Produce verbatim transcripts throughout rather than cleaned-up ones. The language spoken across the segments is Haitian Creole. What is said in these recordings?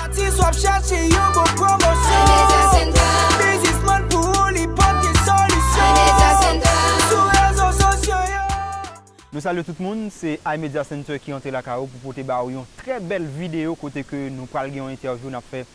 Atis w ap chèche yon bon pwomosyon. Biznismann pou ou li pote solisyon. Sou rezo sosyo yo. Nou salye tout moun, se iMedia Center ki antre lakay ou pou pote ba ou yon trè bèl videyo kote ke nou pral gen yon entèvyou n ap fè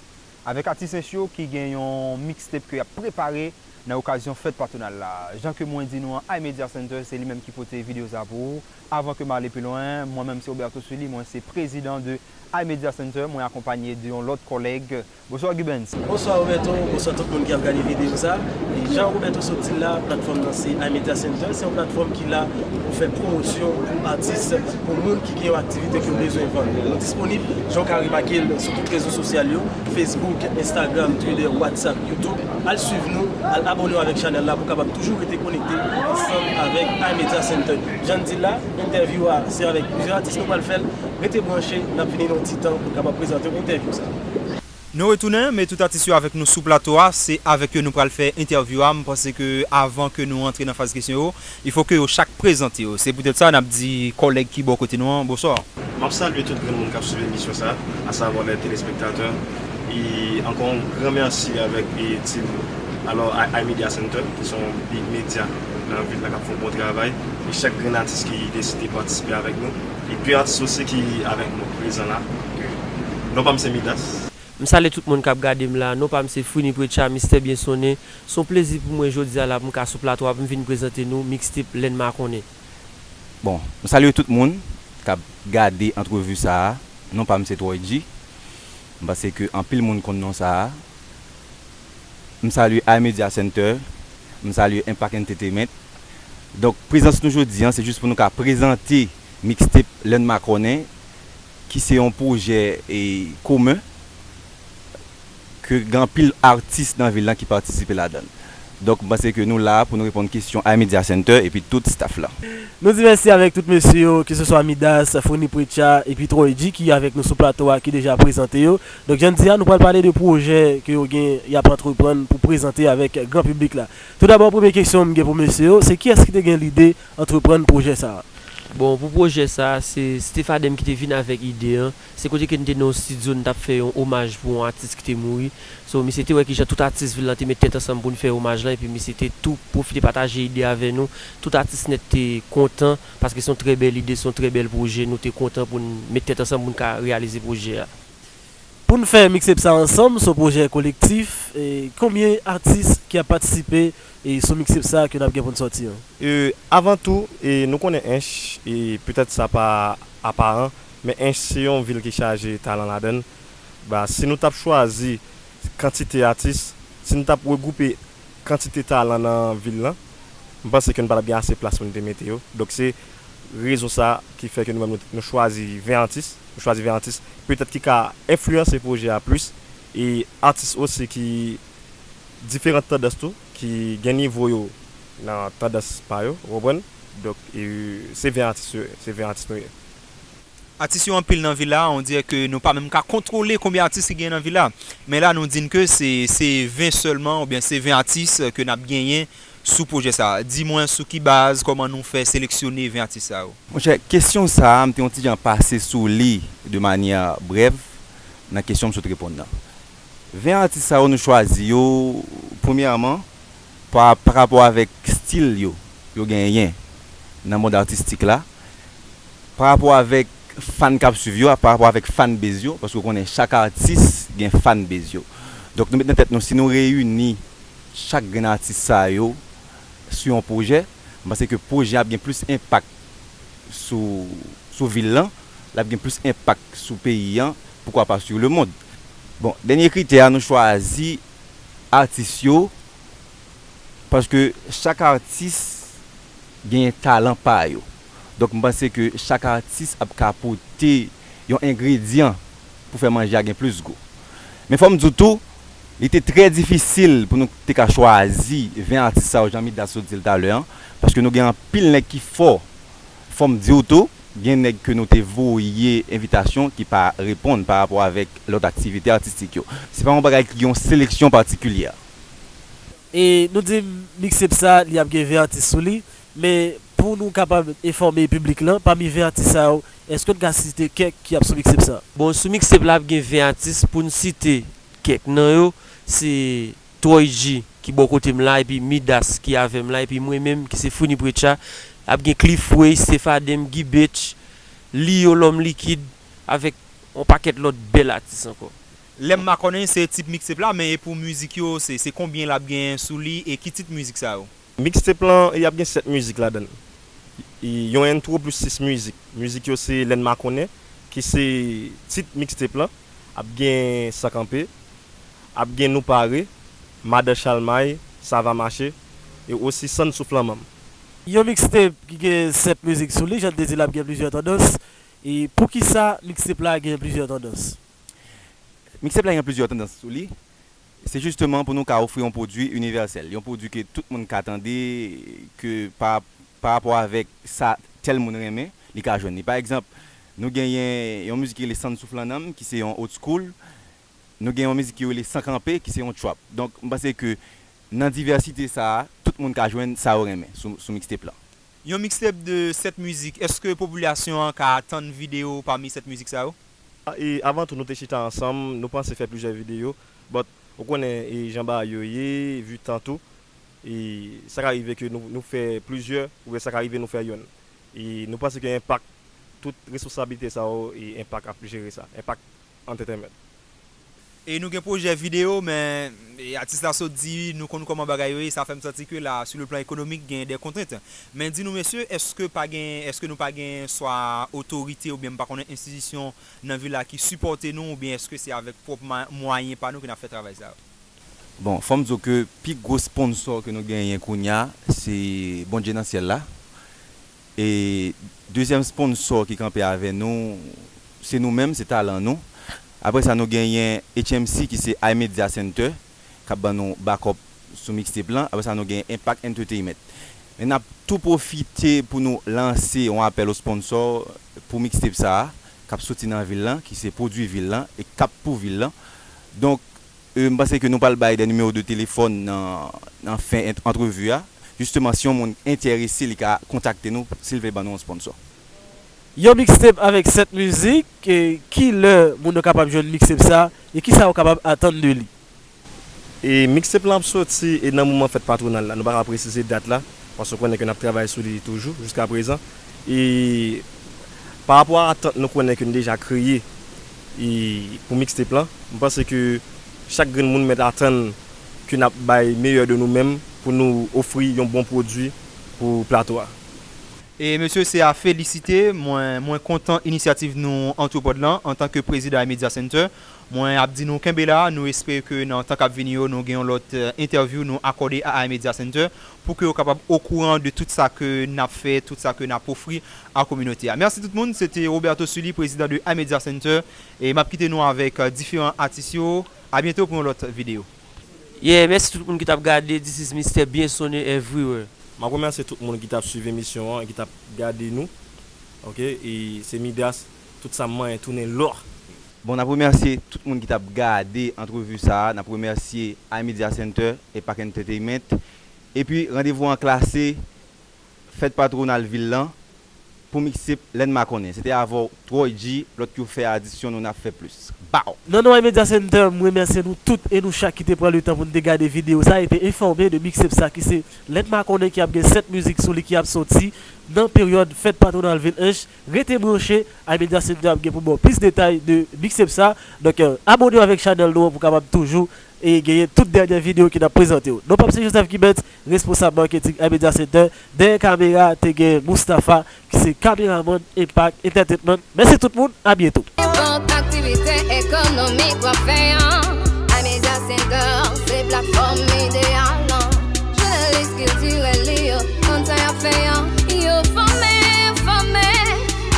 avèk atis Ench yo ki gen yon mixtape ke y ap prepare nan okazyon fèt patwonal la. Jan ke mwen di nou an, iMedia Center se li menm ki pote videyo sa pou ou. Avan ke m ale pi lwen, mwen menm se Roberto Sully, mwen se prezidan de iMedia Center, mwen akonpanye de yon lòt kòlèg. Bonswa Gubens. Bonswa Roberto, bonswa tout moun ki ap gade videyo sa. E jan Roberto sot di l la, platfòm nan se iMedia Center, se yon platfòm ki la pou fè pwomosyon pou atis, pou moun ki gen yon aktivite ke yo bezwen vann. Nou disponib, jan w ka remake l, sou tout rezo sosyal yo, Facebook, Instagram, Twitter, WhatsApp, YouTube. Al swiv nou, al abòne w avèk chanèl la pou w kapab toujou rete konekte ansanm avèk iMedia Center. Jan n di l la, entèvyou a, se avèk plizyè atis nou pral fè l. Rete branche, n ap vini nan yon ti tan pou n kapab prezante w entèvyou sa. Nou retounen, men tout atis yo avèk nou sou plato a, se avèk yo nou pral fè entèvyou a. M panse ke avan ke nou antre nan faz kesyon yo, il faut que yo chak prezante yo. Se poutèt sa n ap di kòlèg ki bò kote nou an, bonswa. M ap salye tout grenn moun k ap swiv emisyon sa, à savoir les téléspectateurs. E ankò yon gran mèsi avèk e, team, alò, I- iMedia Center, ki se yon big media nan vil la k ap fè yon bon travay. E chak grenn atis ki deside patisipe avèk nou. E de atis osi ki avèk nou prezan la. Non pa m se Midas. M salye tout moun k ap gade m la. Non pa m se Frini Precha, Mistè Byen Sonnen. Se yon plezi pou mwen jodi a la pou m ka sou plato a pou m vin prezante nou mixtape Lèn Makonnen. Bon, m salye tout moun k ap gade antrevi sa a. Non pa m se Troy G. M panse ke anpil moun konn non sa a. M salye iMedia Center, m salye Impact Entertainment. Donk, prezans nou jodi a, se jis pou nou ka prezante mixtape Lèn Makonnen, ki se yon pwojè e, komen, ke gen anpil atis nan vil lan ki patisipe ladan l. Donk, m panse ke nou la pou nou reponn kesyon iMedia Center epi tout staff la. Nou di mèsi avèk tout mesye yo, keseswa Midas, Frini Precha, epi Troy G ki avèk nou sou plato a, ki deja prezante yo. Donk, jan n di a, nou pral pale de pwojè ke yo gen, y ap antreprann pou prezante avèk gran piblik la. Toudabò, premye kesyon m gen pou mesye yo, se kiyès ki te gen lide antreprann pwojè sa a? Bon, pou pwojè sa a, se Steph Adem ki te vin avèk ide an. Se kote ke n te nan yon estidyo, n t ap fè yon omaj pou yon atis ki te mouri. So, misye te wè kijan tout atis vil lan te met tèt ansanm pou n fè omaj lan, epi misye te tou pwofite pataje ide avè nou. Tout atis nèt te kontan, paske se yon trè bèl ide, se yon trè bèl pwojè. Nou te kontan pou n met tèt ansanm pou n ka reyalize pwojè a. Pou n fè mixtape sa ansanm, se yon pwojè kolektif. E konbyen atis ki ap patisipe, e sou mixtape sa ke n ap gen pou n sòti an? E, avan tou, e, nou konnen Ench, e petèt sa pa aparan, men Ench se yon vil ki chaje talan ladan l. Ba, si nou t ap chwazi kantite atis, si nou t ap regwoupe kantite talan nan vil lan, m panse ke n pa t ap gen ase plas pou n te mete yo. Donk, se rezon sa ki fè ke nou menm nou, nou chwazi ven atis. Nou chwazi ven atis petèt ki ka enfliyanse pwojè a plis. E atis osi ki diferan tandans tou, ki gen nivo yo nan tandans pa yo, ou konprann? Donk, e, se ven atis yo, se ven atis nou ye. Atis yo anpil nan vil la, on dirè ke nou pa menm ka kontwole konbyen atis ki gen nan vil la. Men la, nou di n ke se, se ven sèlman, oubyen se ven atis ke n ap genyen sou pwojè sa a. Di mwen sou ki baz, kòman nou fè seleksyone ven atis sa yo? Monchè, kesyon sa a, m te yon ti jan pase sou li de manyè brèv nan kesyon m sot reponn nan. Ven atis sa yo nou chwazi yo, premyèman, pa, pa rapò avèk stil yo, yo genyen nan mond atistik la, pa rapò avèk fan k ap swiv yo, pa rapò avèk fan base yo, paske w konnen chak atis gen fan base yo. Donk, nou met nan tèt nou, si nou reyini chak grenn atis sa yo sou yon pwojè, m panse ke pwojè a ap gen plis enpak sou, sou vil lan, l ap gen plis enpak sou peyi an, poukwa pa sou lemonn. Bon, dènye kritè a, nou chwazi atis yo paske chak atis gen talan pa yo. Donk, m panse ke chak atis ap ka pote yon engredyan pou fè manje a gen plis gou. Men fò m di w tou, li te trè difisil pou nou te ka chwazi ven atis sa yo, jan Midas sot di l talè an, paske nou gen anpil nèg ki fò. Fò m di w tou, gen nèg ke nou te voye envitasyon ki pa reponn pa rapò avèk lòt aktivite atistik yo. Se pa yon bagay ki gen yon seleksyon patikilye. E nou di mixtape sa, li ap gen ven atis sou li, men pou nou kapab enfòme piblik lan, pami ven atis sa yo, Èske n ka site kèk ki ap sou mixtape sa? Bon, sou mixtape la ap gen ven atis, pou n site kèk nan yo, se Troy G ki bò kote m la, epi Midas ki avè m la, epi mwen menm ki se Founy Precha. Ap gen Cliff Ray, Steph Adem, Guy Betch, Lio Lòm Likid, avèk yon pakèt lòt bèl atis ankò. Lè m makònen se tit mixtape la, men e pou mizik yo, se, se konbyen l ap gen sou li, e ki tit mizik sa yo? Mixtape lan, y ap gen sèt mizik ladan l. E yon entwo plis sis mizik. Mizik yo se Lè n makònen, ki se tit mixtape lan. Ap gen San Kanpe, ap gen Nou Pare, Madan Chalmay, Sa Va Mache, e osi Sann Sou Flanmanm. Yon mixtape ki gen sèt mizik sou li, jan n te di l ap gen plizyè tandans. E poukisa mixtape la gen plizyè tandans? Mixtape la gen plizyè tandans sou li. Se jisteman pou nou ka ofri yon pwodui inivèsèl, yon pwodui ke tout moun ka tande, ke pa, pa rapò avèk sa tèl moun renmen, li ka jwenn li. Pa egzanp, nou genyen yon mizik ki rele Sann Sou Flanmanm, ki se yon old school. Nou gen yon mizik ki rele San Kanpe, ki se yon trap. Donk, m panse ke nan divèsite sa a, tout moun ka jwenn sa yo renmen sou, sou mixtape lan. Yon mixtape de sèt mizik, èske popilasyon an ka tann videyo pami sèt mizik sa yo? E avan tou, nou te chita ansanm, nou panse fè plizyè videyo, but ou konnen, e, jan bagay yo ye, vi tan tou, e sa ka rive ke nou, nou fè plizyè, oubyen sa ka rive nou fè yonn. E nou panse ke enpak, tout responsablite sa yo, e enpak ap jere sa, enpak Entertainment. E nou gen pwojè videyo, men, e, atis la sot di, nou konn kòman bagay yo ye, sa fè m santi ke la, sou le plan ekonomik, gen de kontrent. Men di nou, mesye, èske pa gen, èske nou pa gen swa otorite oubyen m pa konnen enstitisyon nan vil la ki sipòte nou, oubyen èske se avèk pwòp ma-, mwayen pa nou ke n ap fè travay sa yo? Bon, fò m di w ke pi gwo sponsò ke nou genyen kounye a, se Bondye nan syèl la. E dezyèm sponsò ki kanpe avè nou, se nou menm, se talan nou. Apre sa, nou genyen H M C ki se iMedia Center, k ap ban nou backup sou mixtape lan. Apre sa, nou genyen Impact Entertainment. Men n ap tou pwofite pou nou lanse yon apèl o sponsò pou mixtape sa a, k ap soti nan vil lan, ki se pwodui vil lan e k ap pou vil lan. Donk, e, m panse ke nou pral bay de nimewo de telefòn nan, nan fen ent-, antrevi a. Jisteman, si yon moun enterese, li ka kontakte nou, si l vle ban nou yon sponsò. Yon mixtape avèk sèt mizik, e, kilè moun yo kapab jwenn mixtape sa, e kisa yo kapab atann de li? E mixtape lan ap soti, e nan moman fèt patwonal la. Nou pa ka presize dat la, paske w konnen ke n ap travay sou li toujou, jiska prezan. E pa rapò a atant nou konnen ke n deja kreye, e pou mixtape lan, m panse ke chak grenn moun mèt atann ke n ap bay meyè de nou menm pou nou ofri yon bon pwodui pou plato a. E mesye, se a felisite. Mwen, mwen kontan inisyativ nou Antrepòd lan antanke prezidan iMedia Center. Mwen ap di nou kenbe la, nou espere ke nan tan k ap vini yo, nou gen yon lòt, e, entèvyou nou akòde a iMedia Center pou ke yo kapab okouran de tout sa ke n ap fè, tout sa ke n ap ofri a kominote a. Mèsi tout moun, se te Roberto Sully, prezidan de iMedia Center, e m ap kite nou avèk, e, diferan atis yo. A byento pou yon lòt videyo. Yeah, mèsi tout moun ki t ap gade. This is Mister Bien Sonné Everywhere. M ap remèsye tout moun ki t ap swiv emisyon an, ki t ap gade nou. Oke, e se Midas, tout sa m manyen tounen lò. Bon, n ap remèsye tout moun ki t ap gade antrevi sa a. N ap remèsye iMedia Center, Impact Entertainment. Epi, randevou an klase, fèt patwonal vil lan, pou mixtape Lè n makònen. Se te avè w, Troy G, lòt yo fè adisyon, nou n ap fè plis. Bow! Nan non a Media Center, m remèsye nou tout e nou chak ki te pran le tan pou n te gade videyo sa a e te enfòme de mixtape sa ki se Lè n makònen ki ap gen sèt mizik sou li ki ap soti nan peryòd fèt patwonal vil Ench. Rete branche, iMedia Center ap gen pou ba w plis detay de mixtape sa. Donk, e, abòne w avèk chanèl nou an pou w kapab toujou e genyen tout dènye videyo ke n ap prezante w. Non pa m se Joseph Gibert, responsab marketing iMedia Center. Dèyè kamera, te gen Moustapha, ki se kameramann Impact Entertainment. Mèsi tout moun, a byento. Nenpòt aktivite ekonomik w ap fè an, iMedia Center se platfòm ideyal lan. Jounalis kiltirèl li yo konn sa y ap fè an, yo fòme, yo fòme.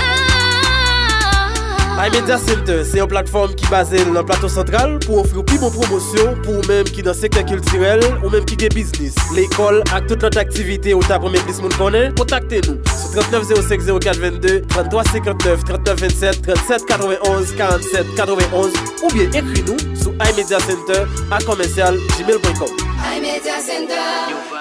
Ah! iMedia Center se yon platfòm ki baze l nan Plato Santral pou ofri w pi bon pwomosyon pou ou menm ki nan sektè kiltirèl, ou menm ki gen biznis, lekòl ak tout lòt aktivite ou t ap renmen plis moun konnen. Kontakte nou sou trannèf zewo senk zewo kat vennde, tranntwa senkantnèf, trannèf vennsèt, trannsèt katrevenonz, karannsèt katrevenonz, oubyen ekri nou sou iMedia Center a kòmèsyal gmail pwen kòm. iMedia Center.